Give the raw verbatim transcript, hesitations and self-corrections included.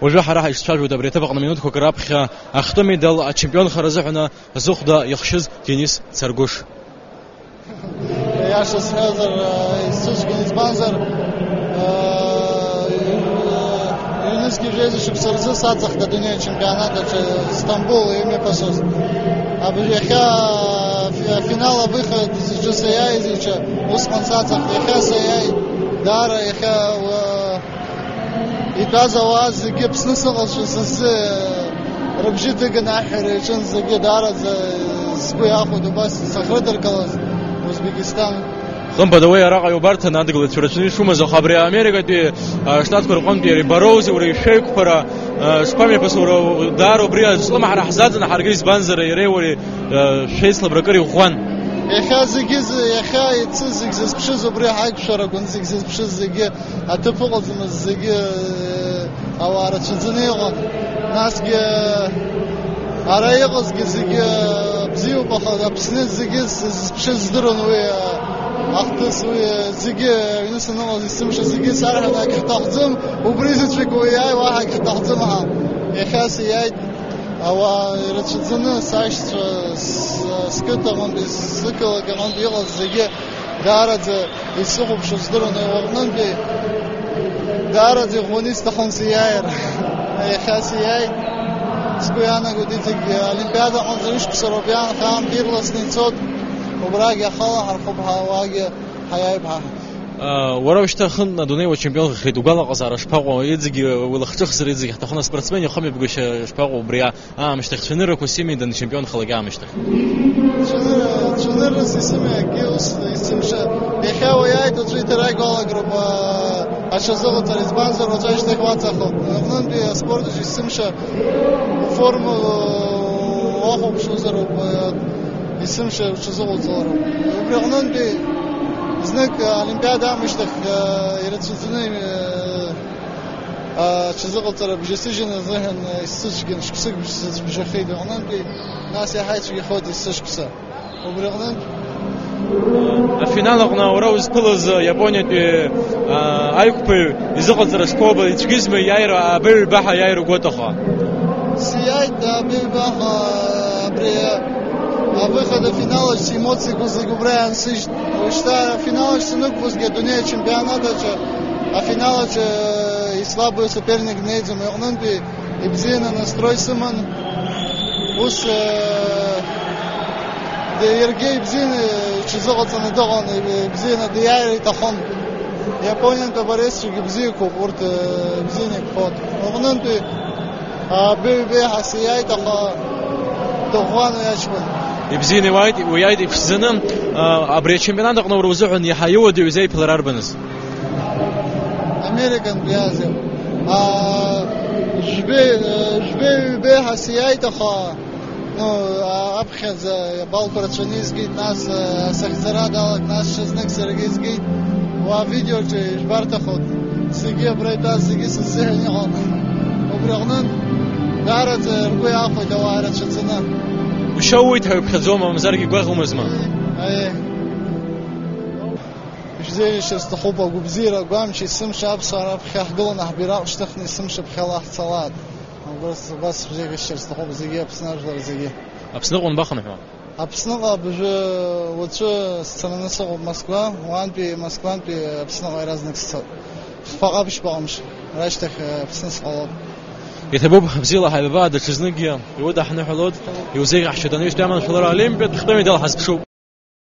Уажәы ҳара ҳаицәажәоит абри аҭыԥ аҟны минуҭқәак раԥхьа ахьтәы медал ачемпионхара азыҳәан зыхәда иахшьыз Денис Царгәыш. Иаша сҳәазар, исыцәгьан, избанзар, ҩнызқьи жәеиза шықәса рзы саҵахт адунеи ачемпионат аҿы Стамбул имҩаԥысуаз. Абри иахьа афи-, афинал авыхыд зҿы саиааиз иҽы усҟан саҵахт, иахьа саиааит, даара иахьа, уа, итәаз ауаа зегьы Аԥсны сыҟазшәа са сзы рыбжьы ҭыганы аҳәара иаҿын зегьы, даараӡа сгәы иахәеит убас сахьрыдыркылаз Узбекистан. Хымԥада, уи араҟа иубарҭан адгылацәа рацәаны ишумаз, аха абри Америкатәи, а, штатқәа рҟынтәи иара ибароузеи уара ишәеиқәԥара, а, шԥамҩаԥысуеи уара, даара убри аӡә злымҳара ҳзаҵаны ҳаргьы, избанзар иареи уареи, а, шәеицлабра акыр иӷәӷәан. Иахьа зегьы зы-, иахьа иацы зегь зызԥшыз убри ҳаиқәшәара акәын, зегь зызԥшыз зегьы аҭыԥ ыҟаӡамызт, зегьы, э, ауаа рацәаӡаны иҟан. Насгьы, э, ара иҟазгьы зегьы, э, бзиоуп, аха Аԥсны зегьы з-, зызԥшыз здыруан уи, э, ахҭыс, уи, э, зегьы, э, аҩны саныҟаз есымша зегьы сарҳәон, агьҳҭахӡам, убри заҵәык уиааи, уаҳа агьҳҭахӡам ҳәа. Иахьа сиааит, ауаа ирацәаӡаны, сашьцәа, с-, сқыҭа аҟынтәи, сықалақь аҟынтәи иҟаз зегьы даараӡа исыхәаԥшуа здыруан, уи аҟнынтәи даараӡа иӷәӷәаны исҭахын сиааир. Иахьа сиааит, сгәы иаанагоит, иҵегь Олимпиада аҟынӡа ҩышықәса роуп иаанхо, аамҭа ирласны ицоит, убрагь ахала ҳархуп, ҳа-, уаагьы ҳаиааип ҳа. Уара уажәшьҭа хынтә адунеи уачемпионхахеит, угәалаҟазаара шԥаҟоу? Иҵегь уи лахҿыхзар, иҵегь ҳҭахын аспортсмен ихымҩаԥгашьа шԥаҟоу убри а-, аамышьҭахь, цәаныррақәа симеи данчемпионхалак аамышьҭахь? Цәанырра-, цәаныррас исымеи акгьы ус исымша. Иахьа уиааит, уаҵәы иҭара игәалагроуп, а, аҽазыҟаҵара, избанзар, уаҵәы ашьҭахь уаҵахоит. Аҟнынтәи аспорт аҿы исымша уформа уахәаԥшуазароуп, а, исымша уҽазыҟауҵалароуп. Убри аҟнынтәи знык Олимпиада аамышьҭахь, а, ирацәаӡаны, а, аҽазыҟаҵара бжьасыжьын азыҳәан, а, исзыцәгьан, шықәсык бжьа-, бжьахеит аҟнынтәи, нас иаҳа ицәгьахоит есышықәса. Убри аҟнынтә. Афинал аҟны уара узԥылаз Иапониатәи, а, аиқәԥаҩ изыҟаҵара шԥоуба, ицәгьызма иааира абаҩ-ҩбаҳа иааира угәаҭахо? Сиааит абаҩ-ҩбаҳа, абри, а, выход афинал аҿы симоциақәа зегь убра иаансыжьт. Уажәшьҭа афинал аҿы санықәԥозгьы адунеи ачемпионат аҿы, афинал аҿы, э, ислабый соперник днеиӡом, иҟнынтәи ибзианы анастрой сыман. Ус, э, де-, иаргьы ибзианы иҽазыҟаҵаны дыҟан, ибзианы диааир иҭахын. Иапониантә абореццәагьы бзиақәоуп, урҭ, э, бзианы икәхоит. Уҟнынтәи, а, беи-беиҳа сиааит, аха дыӷәӷәан уи аҷкәын. Ибзианы иуааит, уиааит иԥшӡаны. А, абри ачемпионат аҟны уара узыҳәан иаҳа иуадаҩу изеиԥылара арбаныз? Американтә иаазеи? А, жәбеи, э, жәбеи-ҩбеи ҳәа сиааит, аха, ну, а, аԥхьаӡа абалқәа рацәаны изгеит, нас, э, асахьӡара далагт, нас ҽазнык саргьы изгеит. Уа авидеоҿы ижәбарҭахоит, зегьы абра итәаз зегьы сыззыҳәан иҟан. Убри аҟнынтә, даараӡа ргәы иахәеит ауаа рацәаӡаны. Ушьоуеит ҳәа иуԥхьаӡома, мамзаргьы игәаӷ умазма? Аиеи. Шәзеиӷьасшьар сҭахуп агәабзиара, агәамч, есымша аԥсуаа раԥхьа ҳгыланы ҳбираҟ шьҭыхны есымша ԥхьала ҳцалааит. Убас, убас шәзеиӷьасшьар сҭахуп зегьы Аԥсны ажәлар зегьы. Аԥсныҟа унбахынҳәуа? Аԥсныҟа абыржәы уаҵәы сцараны сыҟоуп Москва, уантәи Москвантәи Аԥсныҟа иаразнак сцоит. Хԥа ҟаԥшьба ҟамш рашьҭахь Аԥсны сҟалоит. Иҭабуп, бзиала ҳаибабаа, даҽазныкгьы иудаҳныҳәалоит, иузеиӷьаҳшьоит анаҩстәи аманшәалара Олимпиатә хтәы медал ҳазԥшуп.